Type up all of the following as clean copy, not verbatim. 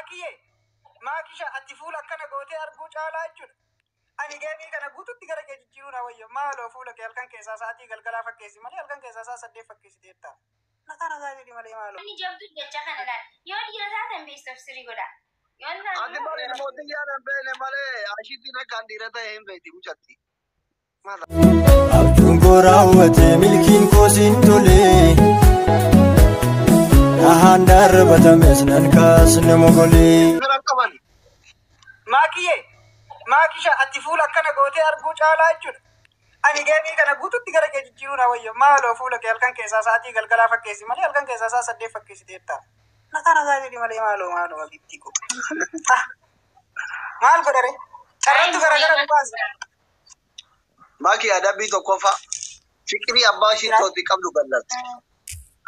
Maakiyyee maakisha ati fuula akkana gootee arguu caalaa jechuudha. Ani geemii kana guututti gara kee jijjiiruu na wayya. Maaloo fuula kee halkan keessaa sa'aatii galgalaa fakkeessi malee halkan keessaa sa'a 8 fakkeessi deettaa. Nagaa nagaa jedhi malee maaloo. Inni jabdu jecha kana laal. Yoo dhiira taatan best of three godha. Yoo hin taane Ati immoo bari mootiyyaan hin beekne malee ashiitiin akkaan dhiira ta'e hin beekti mucatti. Maal Abjuun koo raawwate milkiin koo siin tole. Dhahaan darbatames nan kaasne mogolee. Fira qaban. Maakiyyee maakisha ati fuula akkana gootee arguu caalaa jechuudha. Ani geemii kana guututti gara kee jijjiiruu na wayya. Maaloo fuula kee halkan keessaa sa'aatii galgalaa fakkeessi malee halkan keessaa sa'a 8 fakkeessi deettaa. Nagaa nagaa jedhi malee maaloo maaloo habiibtii koo. Ah, maal godhare? Carrattu gara gara nu baasa. Maki adabbii tokkoffaa. Fiqirii abbaa shittootti qabdu gallatti.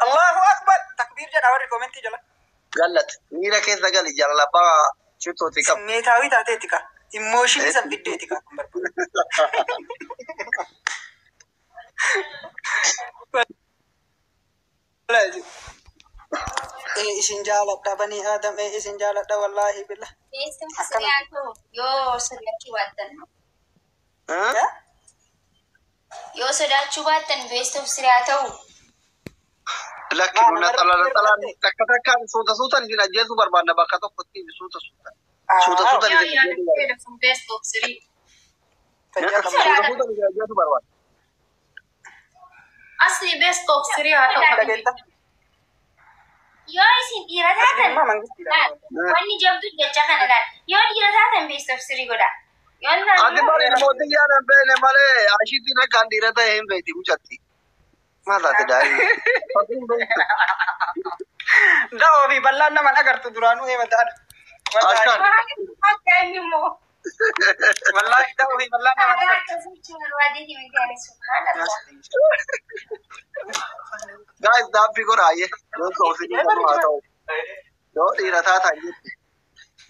Allahu akbar! Takbiir jedha warri komentii jala. Gallatti. Miira keessa gali jaalala abbaa shittootti qabdu. Meetaawii taateetti ka. Immooshinii san fiddeetti ka. Kun barbaadu. Ee isin jaaladha banii Aadam ee isin jaaladha wallaahi billah. best of Akkana. three haa ta'u yoo sodaachuu baattan. Eh? Yoo sodaachuu baattan best of three haa ta'u. Lakki Maal nu namarratti naxala naxalaan hirkatte? takka takkaan suuta suutan isin ajjeesuu barbaadna bakka tokkotti suuta suutan. Suuta Aaw. suutan Yaa isin yaa ajjeesuu barbaadna. fedha sun best of three. Fayyaa Suuta qabna. suutan isin ajjeesuu barbaadna. Asli best of three haa ta'u habibi. Dhageetta. Yoo isin dhiira taatan Asliin mangistiidha. laal. Wanni jabdu jecha kana laal. Yoo dhiira taatan best of three godha. Yoo hin taane Ati immoo bari mootiyyaan hin beekne malee ashiitiin akkaan dhiira ta'e hin beekti mucatti. Maal taate daa'imni? Fakkii hin beektu. Da'oo fi bal'aan nama agartu duraanuu eema ta'an. Wallaahi. Akkaan. akka inni immoo Wallaahi da'oo fi bal'aan nama aadaa agartu. akkasii barbaadeeti miti ani subhaanallah. Guys, daabbii godhaaye. Yoo soofii kanuma haa ta'u. Yoo dhiira taatan jetti.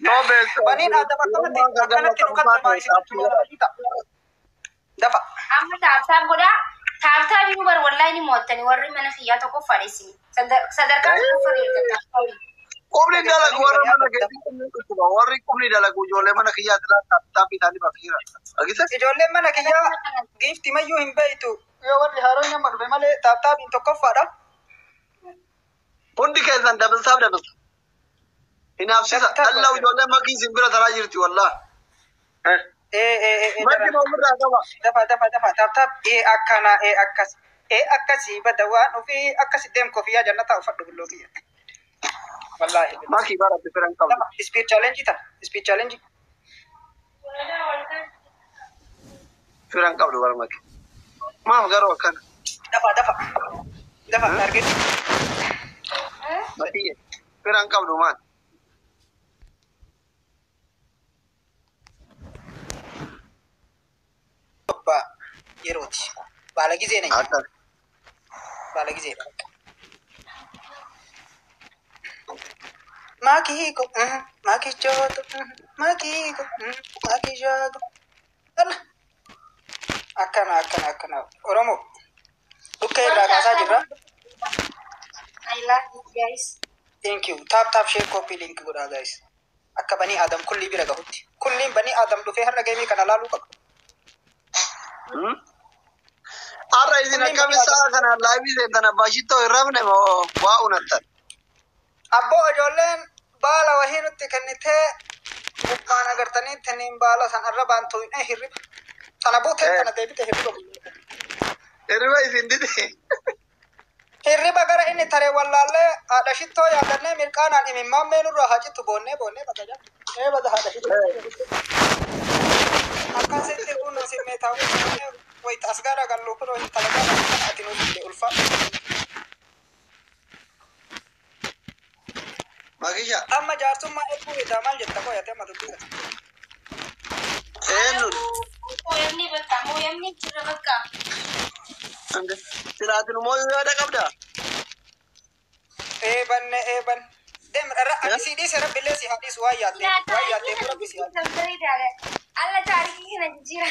Yoo beektu. Baniin Aadam akkanatti akkanatti nu qaxxamaa isin ta'a. Dafa. Amma taaptaap godhaa. Taaptaap inni bar wallaahi ni mo'attani warri mana kiyyaa tokkoffaa isin. Sadarkaa tokkoffaa irra taaptaap. Qubni dalagu warra mana keessatti qubni dhukkuba. Warri qubni dalagu ijoollee mana kiyyaa jira taappii isaanii bakka jira. Argite? Ijoolleen mana kiyyaa giifti mayyuu hin beektu. Yoo warri haaroon nama dhufe malee taaptaapiin tokkoffaadha. Hundi keessan dabalsaaf dabalsa. Hinaafsisa. Dhallaa ijoollee makii isin bira taraa jirti wallaa. Ee ee ee Makii ofirraa qaba. dafa dafa dafa taaptaap ee akkana ee akkas ee akkasii bada waan ofii akkasi deem kofiyyaa jannataa uffadhu bulloo kiyya. Wallaahi. Makii bara firan qabdu. Dafa speed challenge tana speed challenge. Firan qabdu bara makii. Maaf garuu akkana. Dafa dafa dafa target. Makii firan qabdu maal? Abbaa yerooti. Baala gizee na Akkana. baala gizeedha. Maakii ko maakii jooto maakii ko maakii jooto. Akkana akkana akkana Oromoo dhukkee irraa kaasaa jirra. I love you guys. Thank you. Tap tap share copy link godhaa guys. Akka banii Aadam kullii bira gahutti. Kulliin banii Aadam dhufee har'a geemii kana laaluu qaba. Har'a isin akkami sa'a kana laayivii seentan abbaa shittoo hin rafne moo waa unattan? Abboo ijoolleen baala wahii nutti kennitee gubbaan agartanii taniin baala san irra baantu hin hirriba. Sana buutee kana deebite hirriba. Hirriba isin dide. Hirriba gara inni taree wallaallee haadha shittoo yaadannee mirqaanaan imimmaan meenurraa haa cittu boonnee boonnee bakka jala. Ee bada haadha shittoo. Akkasitti kun simmeetaawwan wayita as gara gallu kunoo hin talagaa ati nuuf illee ulfaadhu. Makisha. Amma jaarsummaa eeguu idaa maal jetta qoyate amma dubbii kana. Eenyu? Mooyamni bakka mooyamni jira bakka. Silaatin immoo yaada qabdaa? Eebanne eeban. Deem irra ani sii dhiise rabbi illee si haa dhiisu waan yaaddee waan yaaddeef rabbi si haa dhiisu. Alla taarikii kana jijjiira.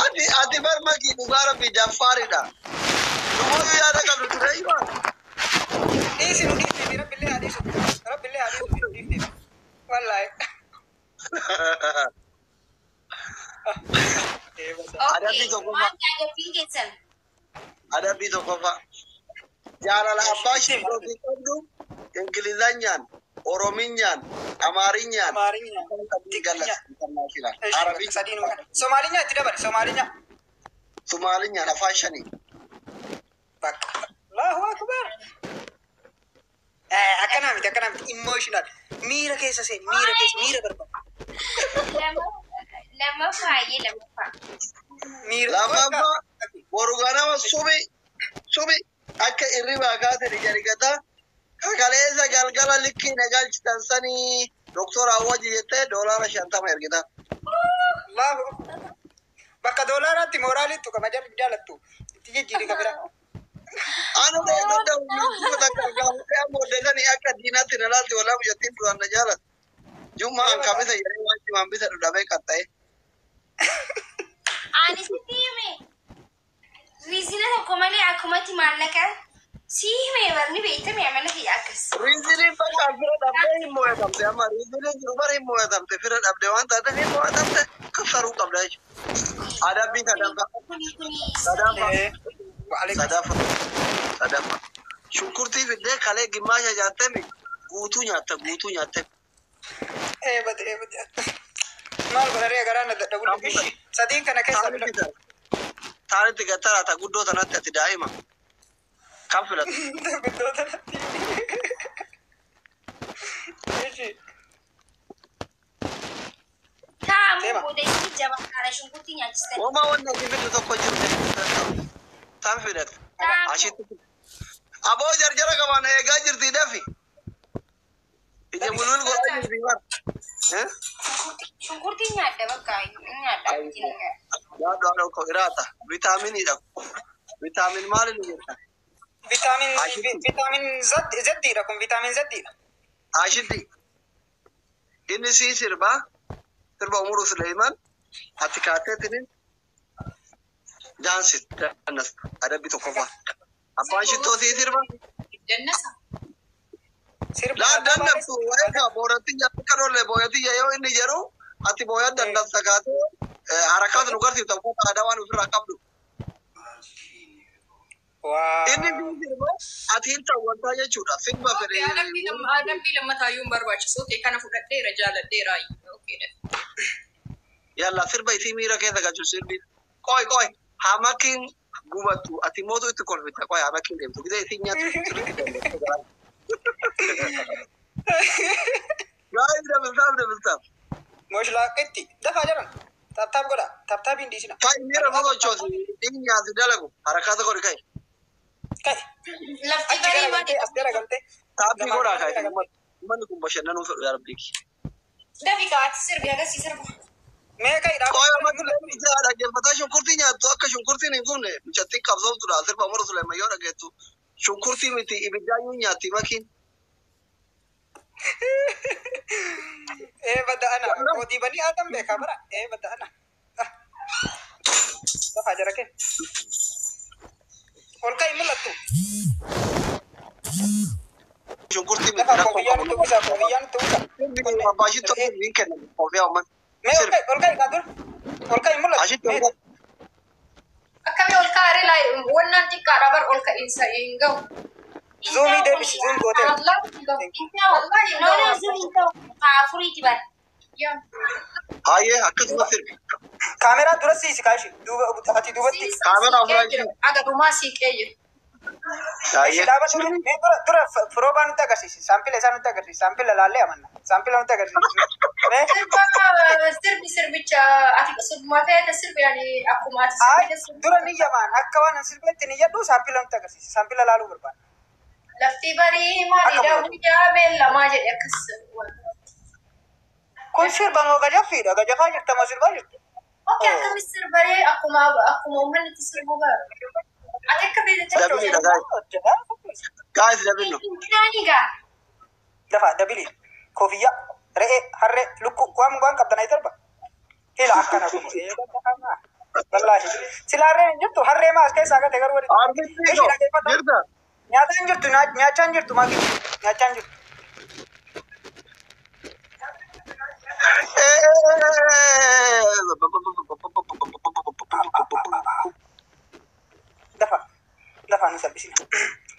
Ati ati bar makii dhugaa rabbi daffaaridha. Numooyyuu yaada qabdu ture himaa. Dhiisi nu dhiisi fi rabbi illee haa dhiisu. dhiisu. Rabbillee haa dhiisu dhiifte. Wallaahi. Adabbii tokkoffaa. Waan adabbiin keessan. Adabbii tokkoffaa. Jaalala abbaa shiftootii qabdu Ingilizanyaan, Orominyaan, Amaarinyaan, Amaarinyaan, Galas, International, Arabic, Sadiinuu kana. Somaalinya itti dabali. Somaalinya. Somaalinyaan afaan shanii. Bakka. Allahu akbar. Akkanaa miti, akkanaa miti. Emotional. Miira keessa seeni. Miira keessa miira barbaada. Lammaffaa ayyee lammaffaa. Miira. Lammaffaa boru ganama subi subi akka irribaa kaatani jarigataa kakaleessa galgala likkii na galchitan sanii doktora Awwaji jettee $50 ergita. Allahu akbar. Bakka doolaaraatti mooraaliitu kama jaalattu. Itti jijjiiri kabira. Anu deeggarda ummata takka gaafate amma oddesanii akka diinatti na laalti walaa biyyattiin duraan na jaalatu. Jummaan kamisa jedhee waan cimaan bisa dhudhamee qaxxa'e. Ani sitti hime. Riizina tokko malee akkumatti maallaqa si hime barni beektame amala kiyya akkas. Riiziniin bakka fira dhabdee hin mo'atamte amma riiziniin jiru bara hin mo'atamte fira dhabde waan taateef hin mo'atamte kassaruu qabda jechuudha. Adabbii sadaffaa. Kuni kuni. Sadaffaa. Waalaikum. Sadaffaa. Sadaffaa. Shunkurtii fiddee kalee gimmaasha nyaattemi guutuu nyaatta guutuu nyaattemi. Eebate eebate. Maal godharee garaa na dadhabu. Ishi sadiin kana keessaa filadhu. Taanitti gattara ta guddoo tanatti ati daa'ima. Kan filatu. Guddoota natti. Ishi. Taa'amu Deema. booda itti jabaa kana shunkurtii nyaachistan. Homaa wanni ati fiddu tokko jiru. Tan filatu. Taa'amu. Ashitti. Aboo jarjara qabaan eegaa jirti dafi. Ija mulul godhaa jirti bar. Shunkurtii nyaadha bakka nyaadha. Yaaddu haadha koo iraata. Vitaaminiidha. Vitaamin maali nu jetta? Vitaamin Ashitti. vitaamin zeddiidha kun vitaamin zeddiidha. Ashitti. Inni sii sirbaa. Sirba Umuru Suleiman. Ati kaateetinin daansi dannas adabbi tokkoffaa. Abbaan shittoo sii sirba. Jannasa. Sirba Laa dandabtu egaa booratiyya akka dholle booyatiyya yoo inni jedhu ati booyan dandabta kaatee harakaas nu garsiifta uffata aadaa waan ofirraa qabdu. Waa. Inni sii sirba ati hin tawwantaa jechuudha. Sirba fedhe. Adabbii lammataayyuu hin barbaachisu. Okay, kana fudhadheera jaaladheera. Okay, Yalla sirba isii miira keessa galchu sirbi. Qoy qoy hamakiin gubattu ati mootu itti kolfita qoy hamakiin deemtu gidee isii nyaattu sirriitti dandeessa. Gaa'ii dabaltaaf dabaltaaf. Mooshlaaqitti dafaa jedhan. Taaptaap godha. Taaptaapiin dhiisina. Kai miira sosochoosi inni nyaati dalagu harakaata godhi kai. Kai. Lafti Achi barii garagaltee as garagaltee. Taappii godhaa kai. Uummanni kun bashannanuu fedhu yaa rabbii. Dafi kaati sirbi agarsiisa sirba. Mee kai dhaabaa. Qoy amma ija dhaggeeffataa shunkurtii nyaattu akka shunkurtiin hin gubne mucattiin qabsoomtudha sirba Umar Suleeman yoo dhaggeettu shunkurtii miti ibiddaayyuu nyaatti makiin. Ee badda ana. Koodii banii aadam beekaa bara. Ee badda ana. Dafaa jara kee. Ol ka'i mul'attu. Shunkurtii miti Dafaa rakkoo koofiyyaan qabu. itti uwwisa. Koofiyyaan itti uwwisa. Abbaa shittoo hin kennamu koofiyaa uummanni. Mee ol ka'i ol ka'i kaa dur. Ol ka'i mul'attu. Ashitti ol ka'i. Akkamii ol kaa'ee laa wannaan xiqqaadha bar ol ka'iinsa hin gahu. Zuumii deebisi zuum gootee. Allah hin gahu. Hin ta'u. No no zuum hin ta'u. Haa afuriiti bara. Yaa. Hayyee akkasuma sirbi. Kaameraa dura siisi kaashi. Duuba ati duubatti. Kaameraa Siiqee jira. Aga dhumaa siiqee jira. Hayyee. Dhaabatu mee dura dura firoobaa nutti agarsiisi. Saampila isaa nutti agarsiisi. Saampila laallee amanna. Saampila nutti agarsiisi. Mee Sirba sirbi sirbicha ati sirbumaa feete sirbi ani akkuma ati ay sirbite sirbi. dura ni yamaan akka waan an sirbeetti ni jedhu saampila nutti agarsiisi. Saampila laaluu barbaada. Lafti barii maalidha guyyaa beellamaa jedhe akkas. Kun sirba moo gajaffiidha? Gajafaa jirta moo sirbaa jirta? Okay, akkamis sirbaree akkuma akkuma uummanni itti sirbu bara. Ati akka beekte Dabili dhagaa. Gaa'is dabillu. Kaani gaa. Lafa dabili koofiyyaa re'ee harree lukkuu waan waan qabdan ayi darba. Ila akkana kun. Wallaahi sila harreen hin jirtu harree maas keessaa gate garuu walitti. Arbitti jirta. Nyaataa hin jirtu nyaachaa hin jirtu maakii nyaachaa hin jirtu.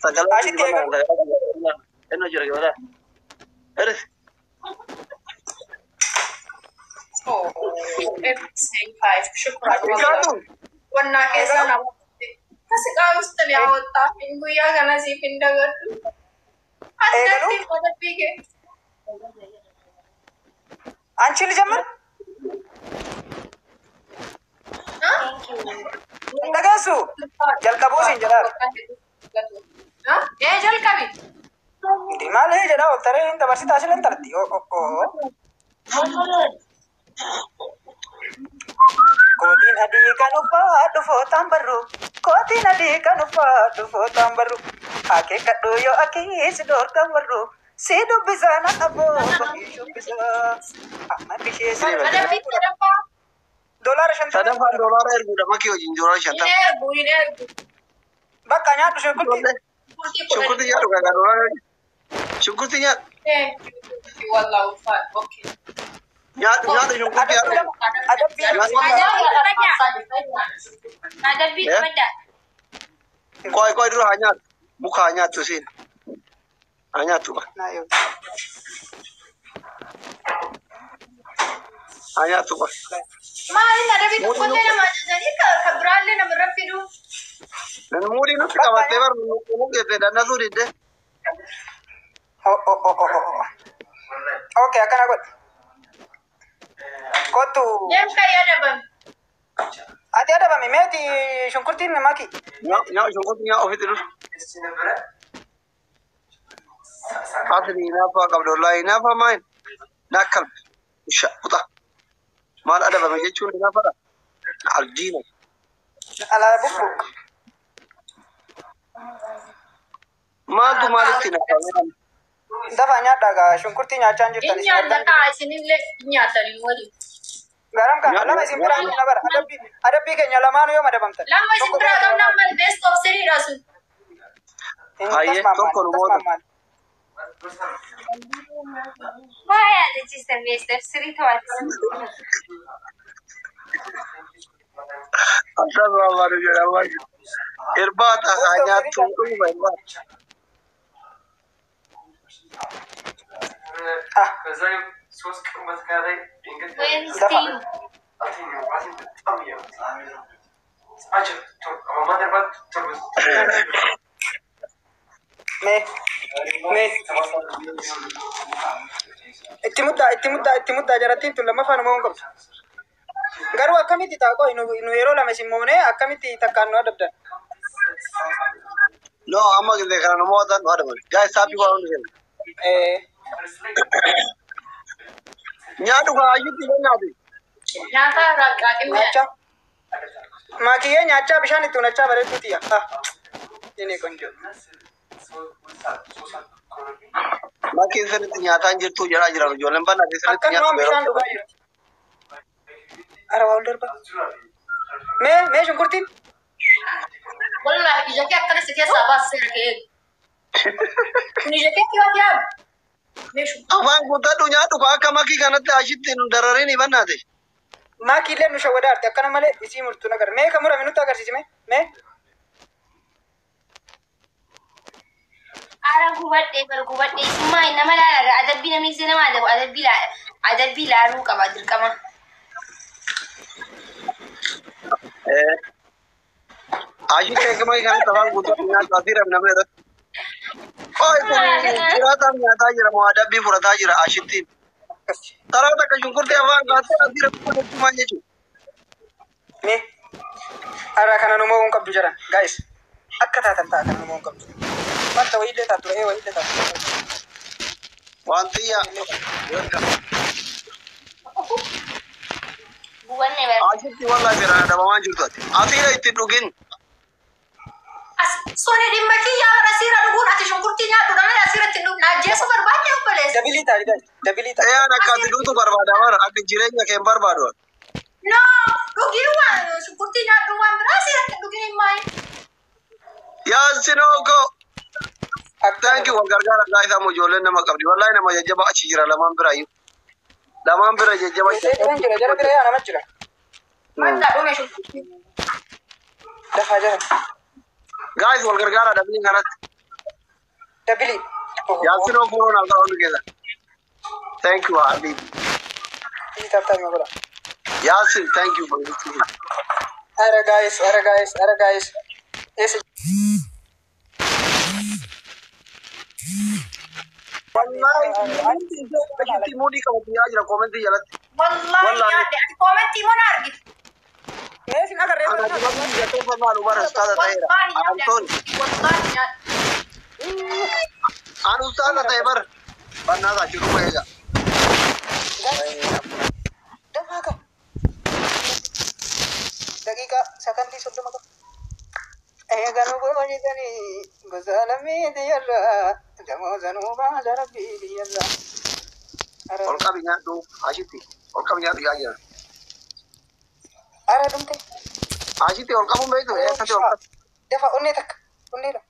Sagalee Ashitti eegalu. Ennoo jira gabaadha. Eris. Oh, everything five. Shukran. Ikaatu. Wannaa keessaa nama. Kasiqaa ውስጥ ነው ያወጣኸኝ። Guyyaa kana siif hin dagadhu. Addatti adabbii kee. አንቺ ልጀምር? Thank you. Dhageessu jalqabuu siin jedhaa. Ee, jalqabi. Hindi maal ee jedhaa oltaree hin dabarsitaa silan tarti. Oo. Kootiin adii kan uffadhu fooxaan barru. Kootiin adii kan uffadhu fooxaan barru. Akeekkadhu yoo akeessi dhorkan barru. Si dubbisaa na aboo bahii shubbisaa. Amma bishee si. Adabbii sadaffaa. $50. Sadaffaan doolaara erguudha makii wajjin doolaara Hin 50. ergu, hin ergu. Bakka nyaadhu shunkurtii. Shunkurtii Shunkurtii 10. Nyaadhu gagaa doolaara. Shunkurtii nyaadhu. Thank you. Wallah ulfaadhu. Okay. Nyaadhu, nyaadhu shunkurtii Adabbii nyaadhu. lama. Adabbii Adabbii Eh? qabadda. Qoy, qoy, dura haa nyaattu. Muka haa nyaattu siin. Haa nyaattu ba. Haa nyaattu ba. Maaliin adabbii tokkollee nama ajajanii ka biraallee namarra fiduu? Muudii nutti qabattee bar nu geesse dannasuu didde. Oh oh oh oh oh. Okay, akkana godhi. Kottu. Deemka adabame. Ati adabami meeti shunkurtiin maki. Nyaadhu shunkurtii, nyaadhu ofitti dura. Asli hinaaffaa qabda wallaahi, hinaaffaa maal? Nakkal. Isha kuta. Maal adabame jechuun hinaaffaadha? Aldiina. Alaa bubbuk. Maaltu maalitti hinaafame? Dafa nyaadhaa gaa, shunkurtii nyaachaa hin jirtan. Hin nyaata, isinillee hin nyaatanii waliin. Garam kan lama isin biraa hin bara adabbii adabbii keenya lamaanuu yoo madabamtan. Lama isin biraa qabna, amma best of three dha sun. Hayyee, tokko nu mootan. Maa yaadachiistan best of three to'atti. Akkasuma jedhama. Irbaata haa nyaattu, dhuguma irbaata. ከዛ 3 ቀን በተከታታይ ድንገት Wednesday. አልተኛሁም። ራሴን በጣም እያመመኝ Mee mee itti muddaa, itti muddaa, itti muddaa. Jarattiin tun lammaffaa nu mo'uu qabdu. Garuu akkamitti ta'a qoy, nu yeroo lama isin moonee akkamitti takkaan nu adabdan? No, amma gisee kana nu mo'atan nu adaban. Guys, taappii godhaa hundi keenya. Eh. Nyaadhu kaa ayyutti kan nyaate. Nyaata raqqaaqimee. Nyaachaa. Maakiyyee nyaachaa, bishaan itti unachaa bareedduu tiyya. Ah. Inni ቆንጆ. Makiin sirriitti nyaataa hin jirtu jedhaa jiran ijoolleen bal'aa sirriitti Akkan nyaatu waan bishaan yeroo. Dhugaa jirti. Ara waa ol darba. Mee mee shunkurtiin? Wallahi ija kee akkana si keessaa baasee kee. Kun ija kee yoo yaadu. Meeshu. Afaan guuttadhu nyaadhu kaa, akka makii kanatti ashitti nu darariin hibannaate. Maakiillee nu shawwadaarte akkana malee isii murtu nagar. Mee kan murame nutti agarsiisi mee? Mee? Ara gubadhee bar gubadhee, isin nama laala, adabbii namni isa nama adabu adabbii adabbii laaluu qaba dirqama. Ashitti akka makii kanatti afaan guuttadhu nyaadhu, asiirra namni irratti. Ooy, kun jiraataan nyaataa jira moo adabbii fudhataa jira ashittiin? Taraa takka shunkurtii afaan kaasee asiirra maal jechuudha? Mee? Ara kana nu mo'uu hin qabdu jedhan. Guys. Akka taatan ta'a, kana nu mo'uu hin qabdu. Wanta wayiillee taatu, re'ee wayiillee taatu. Wanti yaa. Gubanne bar. Ashitti wallahi seeraan adabamaa jirtu ati. Asiirra itti dhugin. As suni dhimma kiyyaa bara asiirra dhuguun, ati shunkurtii nyaadhu malee asiirratti hin dhugna. Ajjeesuu barbaadde obboleessa. Dabilii ta'a guys. Dabilii ta'a. Xeeyaan akka ati dhugtu barbaada mara, akka jireenya kee hin barbaadu. No, dhugii waan shunkurtii nyaadhu, waan biraa asiirratti hin dhugin hin maayin. Yaa sinoo. Thank you, wal gargaara guys, amma ijoolleen nama qabdi. Wallahi nama jajjaba achi jira lamaan bira iyyuu. Lamaan bira jajjaba. Jira jira, jara bira yaa nama jira. Madda dhume shunkurtii. Dafaa jara. Guys, wal gargaara dhabni kanatti. Double. Yaasin follow naa godha hundi keessa. Thank you, Habib. Tap tap godha. Yaasin, thank you for this. Ara guys, ara guys, ara guys. Eessa? Wallahi, achitti muudii qabatu yaa jira koomentii jalatti. Wallahi Wallahi. nyaadhe. Ati koomentii mana argite. Mee sin agarree? Ana dubatti gatee maal ubara ustaaza ta'eera. Wallahi nyaadhe. Antoon, Wallahi nyaadhe. an ustaaza ta'e bar. Bannaa isaa jiru eega. Dafaa ka. Daqiiqaa sakandii 30 qaba. Eeganuu goojitanii gosa lammii diyyarraa damoozanuu baala rabbii biyyarraa. Ol qabi nyaadhu ashitti. Ol qabi nyaadhu yaa jira. Ara dhumte. Ashitti ol qabuun beektu eessatti ol qabu? Dafa onnee takka onnee lama.